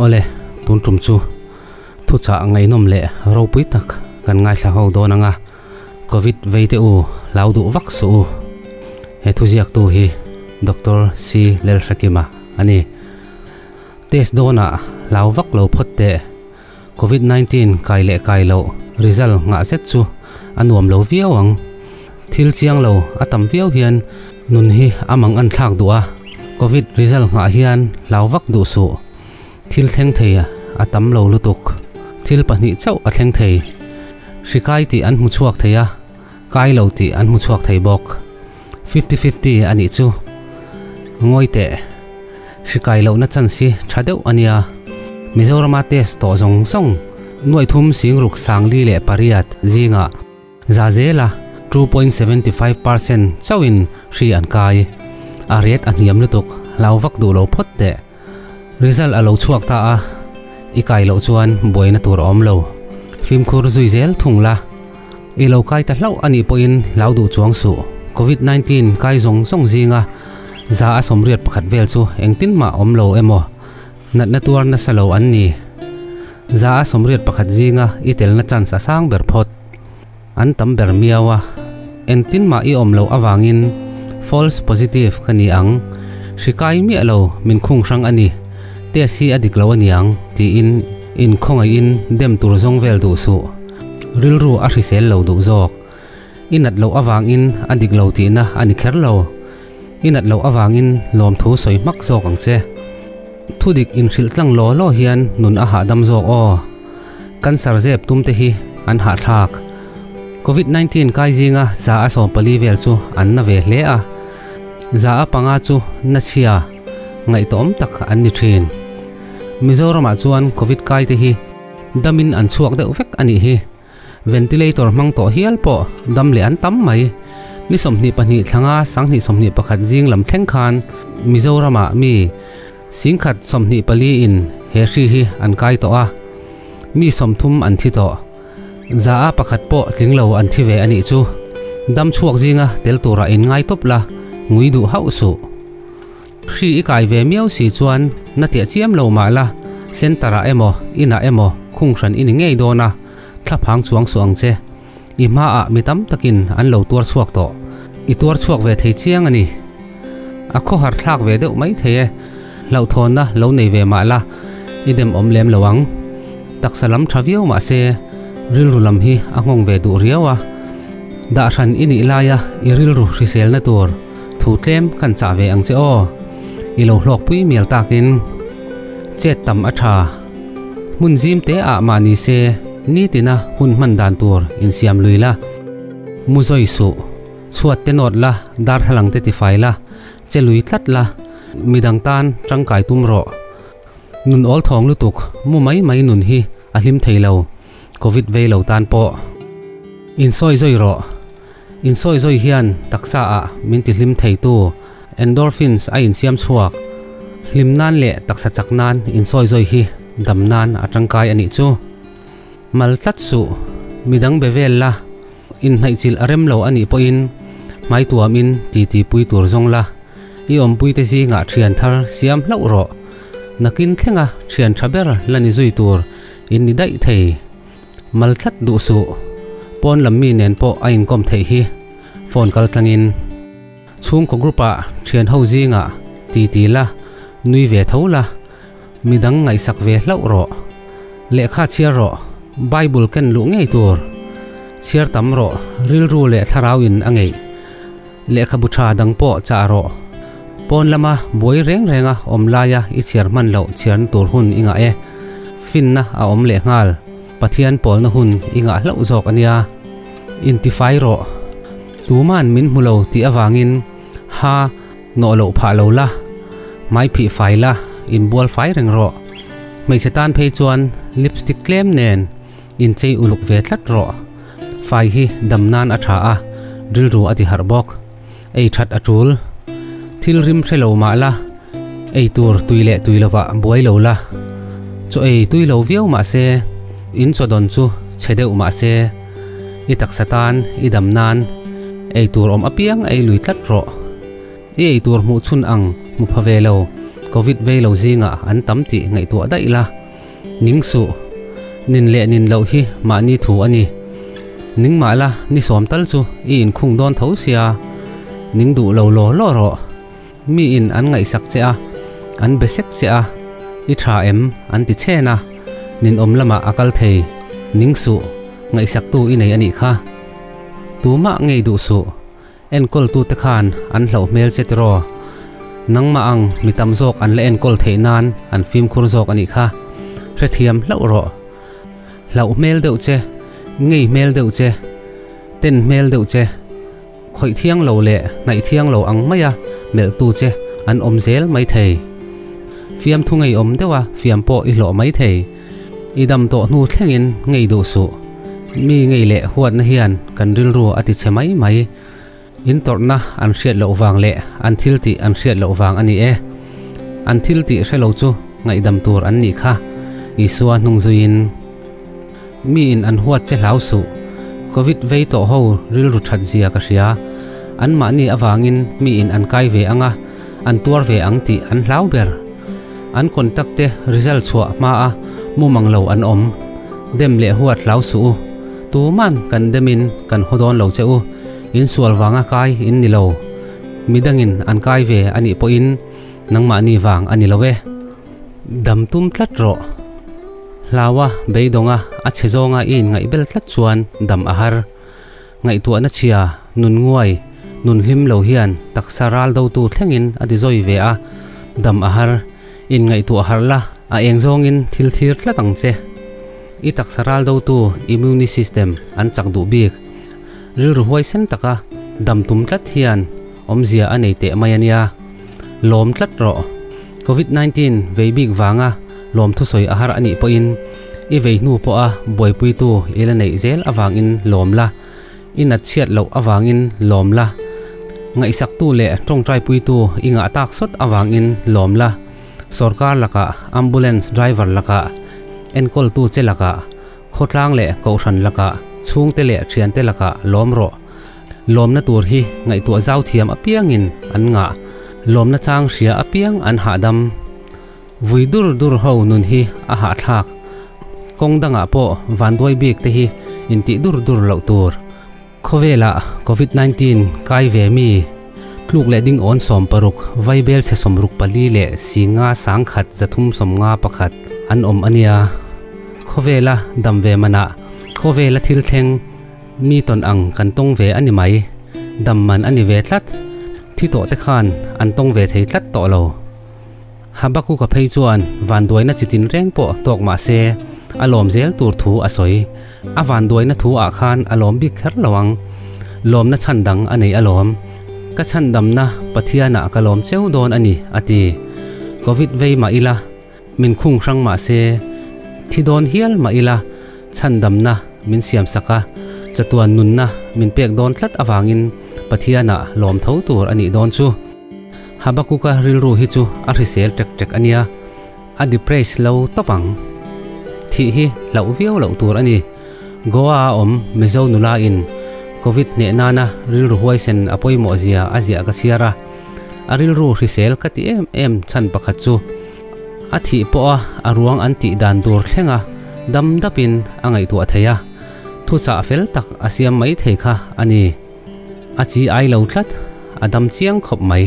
Awle, tun tum chu thuchah ngaihnawm leh ropui tak kan ngaithla ho dawn anga Covid vei te u hlau duh vak suh u. He thuziaktu hi Doctor C Lalhrekima a ni. Test dawnah hlau vak lo phawt teh. Covid 19 kai leh kai loh result nghah zet chu a nuam lo viau ang. Thil chiang lo a tam viau hian nun hi a mang an thlak duh a, Covid result nghah hian hlau vak duh suh. Thil thleng thei a tam lo lutuk. Thil pahnih chauh a thleng thei. Hri kai tih an hmu chhuak thei a, kai lo tih an hmu chhuak thei bawk. Fifty fifty a nih chu. Ngawi teh. Hri kai lohna chance hi tha deuh a nia. Mizorama test tawh zawng zawng nuaithum singruk 48 zingah za zela 2.75% chauhin hri an kai. A rate a hniam lutuk, hlau vak duh lo phawt teh. Result a lo chhuak ta a, i kai loh chuan buaina tur a awm lo. Fimkhur zui zel thung la. I lo kai ta hlauh a nih pawhin hlau duh chuang suh. Covid 19 kai zawng zawng zinga 181 vel chu engtin mah awm lo emaw natna tuar nasa lo an ni. 181 zinga i telna chance a sang ber phawt. An tam ber miau a, engtin mah i awm loh avangin false positive ka ni ang, hri kai miah lo min khung hrang a ni, test hi a dik lo a niang tiin inkhawngaihin dem tur zawng vel duh suh. Rilru a hrisel lo duh zawk. I nat loh avangin a dik lo tihna a ni kher lo. I nat loh avangin lawmthu sawi hmak zawk ang che. Thudik inhrilh tlang law law hian nun a hahdam zawk aw. Cancer zep tum te hi an hahthlak. Covid 19 kai zinga 114 vel chu an na ve hle a, 500 chu na chhia ngaihtawm tak an ni thin. Mizoramah chuan Covid kai te hi damin an chhuak deuh vek a nih hi. Ventilator hmang tawh hial pawh dam leh an tam mai. Ni 22 thlanga 2021 zing lam thleng khan Mizoramah mi 1024 in he hri hi an kai tawh a, mi 30 an thi tawh. 1% pawh tling lo an thi ve a nih chu. Dam chhuak zinga tel tura in ngai tawp la, ngui duh hauh suh. Hri i kai ve miau si chuan na tiah chiam lo mah la, center ah emaw, inah emaw khung hran i ni ngei dawn a, thlaphang chuang suh ang che. I hmaah mi tam takin an lo tuar chhuak tawh. I tuar chhuak ve thei chiang a ni. A khawhar thlak ve deuh mai thei e. Hlauhthawnna lo nei ve mah la, i dem awm lem lo ang. Taksa lam tha viau mah se, rilru lam hi a nghawng ve duh riau a. Dah hran i nih laia i rilru hriselna tur thu tlem kan chah ve ang che aw. I lo hlawkpui mial takin chet tam a tha. Hmun zim te ah mah ni se, nitina hun hman dan tur insiam lui la. Mu zawi suh, chhuat te nawt la, darthlalang te tifai la, che lui tlat la, midang tan tangkai tum rawh. Nun awl thawng lutuk, mu mai mai nun hi a hlim thei lo, Covid vei lo tan pawh. Insawi zawi rawh. Insawi zawi hian taksa ah min ti hlim thei tu endorphins a insiam chhuak. Hlim nan leh taksa chak nan insawi zawi hi dam nan a tangkai a nih chu. Mal tlat suh, midang be vel la, inhnaihchilh a rem lo a nih pawhin hmai tuamin titi pui tur zawng la, i awmpuite zingah thian thar siam hlauh rawh. Nakin thlenga thian tha ber la ni zui tur in ni daih thei. Mal tlat duh suh, pawn lam mi nen pawh a inkawm theih hi phone kal tlangin. Chhungkaw group ah thian ho zingah titi la, nui ve tho la, midang ngaihsak ve hlauh rawh. Lehkha chhiar rawh, Bible ken luh ngei tur. Chhiar tam rawh, rilru leh thlarau in a ngeih. Lehkhabu tha dang pawh chah rawh. Pawn lama buai reng renga awm laia i chhiar hman loh chhiarna tur hun i ngah e. Finna a awm leh nghal. Pathian pawlna hun i ngah hlauh zawk a nia. Intifai rawh. Tuman min hmu lo tih avangin ha nawh loh phah lo la, hmai phih fai la, inbual fai reng rawh. Hmeichhe tan phei chuan lipstick tlem nen inchei uluk ve tlat rawh. Fai hi dam nan a tha a, rilru a ti harh bawk. Ei that a tul. Thil rim hre lo mah la, ei tur tui leh tui lovah buai lo la. Chaw ei tui lo viau mah se, in chaw dawn chu chhe deuh mah se, i taksa tan, i dam nan, ei tur awm apiang ei lui tlat rawh. I ei tur hmuh chhun ang hmu pha ve lo. Covid vei lo zingah an tam tih ngaihtuah daih la. Ning suh. Nin leh nin loh hi mahni thu a ni. Ning mah la ni sawm tal chu i inkhung dawn tho sia. Ning duh lo law law rawh. Mi in an ngaihsak che a, an be sek che a, i tha em an ti chhen a, ninawm lamah a kal thei. Ning suh, ngaihsaktu i nei a nih kha. Tumah ngei duh suh. Enkawltute khan an hlauh hmel che tiraw? Nangmah ang mi tam zawk an la enkawl theih nan an fimkhur zawk a nih kha. Hrethiam hlauh rawh. Hlauh hmel deuh che, ngei hmel deuh che, ten hmel deuh che, khawih thiang lo leh hnaih thiang lo ang maia melhtu che an awm zel mai thei. Fiamthu ngeiawm deuha fiam pawh i hlawh mai thei. I dam tawh hnu thlengin ngei duh suh. Mi ngei leh huatna hian kan rilru a ti chhe mai mai. In tawrhna an hriat loh vang leh an thil tih an hriat loh vang a ni e. An thil tih hre lo chu ngaihdam tur an nih kha. Isua hnung zuiin. Miin an huat che hlau suh. Covid vei tawh ho rilru that zia ka hria. Anmahni avangin miin an kai ve ang a, an tuar ve ang tih an hlau ber. An contact te result chhuah hma a mumang lo an awm. Dem leh huat hlau suh u. Tuman kan demin kan haw dawn lo che u. In sual vanga kai in ni lo. Midangin an kai ve a nih pawhin nangmahni vang a ni lo e. Dam tum tlat rawh. Hlaua beidawnga a chhe zawnga i inngaihbel tlat chuan dam a har. Ngaihtuahna chhia, nun nguai, nun hlim lo hian taksa ral dotu thlengin a ti zawi ve a, dam a har. Inngaihtuah harh la, a eng zawngin thil thlir tlat ang che. I taksa ral dotu immune system an chak duh bik. Rilru huaisen taka dam tum tlat hian awmzia a nei teh mai a nia. Lawm tlat rawh. Covid 19 vei bik vanga lawm thusawi a har a nih pawhin i vei hnu pawha buaipuitu i la neih zel avangin lawm la, i nat chhiat loh avangin lawm la, ngaihsaktu leh tawngtaipuitu i ngah tak sawt avangin lawm la, sawrkar lakah, ambulance driver lakah, enkawltu che lakah, khawtlang leh kohhran lakah, chhungte leh thiante lakah lawm rawh. Lawmna tur hi ngaihtuah zau thiam apiangin an ngah, lawmna chang hria apiang an hahdam. Vui dur dur ho nun hi a hahthlak. Kawng dangah pawh vanduai bik te hi intih dur dur loh tur. Khawvelah Covid 19 kai ve mi tluk leh ding awn 60 vaibel chhe 64 leh singa 10 351 an awm a nia. Khawvela dam ve manah khawvela thil thleng Mi tawn ang kan tawng ve a ni mai. Dam man a ni ve tlat. Thi tawh te khan an tawng ve thei tlat tawh lo. Habakuka phei chuan vanduaina chi tin reng pawh tawk mah se, a lawm zel tur thu a sawi. A vanduaina thu ah khan a lawm bik kher lo ang. Lawmna chhan dang a nei alawm. Ka chhandamna Pathianah ka lawm cheu dawn a ni, a ti. Covid vei mah ila. Min khung hrang mah se, thi dawn hial mah ila, chhandamna min siam sak a, chatuan nunna min pek dawn tlat avangin Pathianah lawm tho tur a nih dawn chu. Habakuka rilru hi chu a hrisel ṭek ṭek a nia, a depress lo tawp ang. Thih hi hlauh viau loh tur a ni. Goa-a awm Mizo nula in Covid hneh nana rilru huaisen a pawimawh zia a ziah ka chhiar a, a rilru hrisel ka ti em em chhan pakhat chu a thih pawha a ruang an tih dan tur thlenga dam dapin a ngaihtuah thei a, thuchah fel tak a siam mai thei kha a ni. A chi ai lo tlat, a dam chiang khawp mai.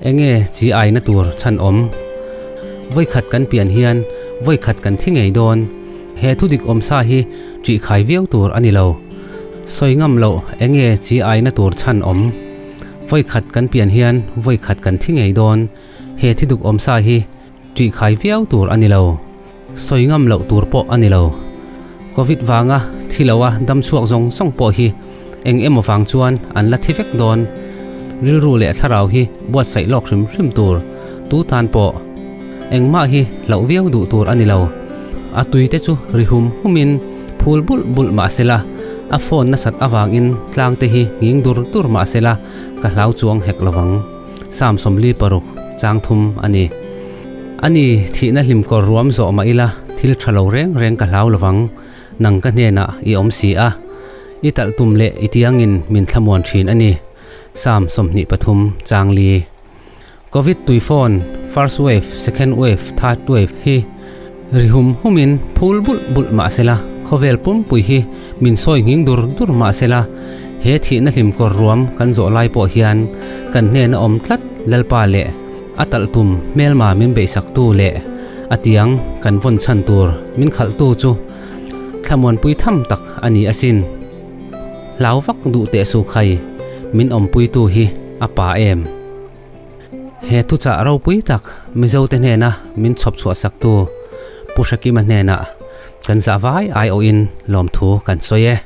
Enge chi aina tur chhan awm? Vawikhat kan pian hian vawikhat kan thi ngei dawn. He thudik awmsa hi ṭihkhai viau tur a ni lo. Sawi ngam loh enge chi aina tur chhan awm? Vawikhat kan pian hian vawikhat kan thi ngei dawn. He thiduk awmsa hi ṭihkhai viau tur a ni lo. Sawi ngam loh tur pawh a ni lo. Covid vanga thi loa dam chhuak zawng zawng pawh hi eng emaw vang chuan an la thi vek dawn. Rilru leh thlarau hi buatsaih lawk hrim hrim tur tu tan pawh engmah hi hlauh viau duh tur a ni lo. A tui te chu ri hum humin phul bulh bulh mah se la, a phone nasat avangin tlang te hi nghing dur dur mah se la ka hlau chuang hek lovang. Sam 46 chang thum a ni. Ani thihna hlim kawr ruam zawh mah ila thil tha lo reng reng ka hlau lovang, nang ka hnenah i awm si a, i talh tum leh i tiangin min thlamuan thin a ni. Sam 23 chang li. Covid tui phone First wave, second wave, third wave hi ri hum humin phul bulh bulh mah sela, khawvel pumpui hi min sawi nghing dur dur mah sela, he thihna hlim kawr ruam kan zawh lai pawh hian kan hnena awm tlat Lalpa leh a talh tum hmelma min beihsaktu leh a tiang kan vawn chhan tur min khalhtu chu thlamuanpui tham tak a ni asin. Hlau vak duh teh su khai, min awmpuitu hi a pa em? He thuchah ropui tak Mizote hnena min chhawp chhuah saktu Pu Hrekima hnenah kan zah vai aiawhin lawmthu kan sawi e.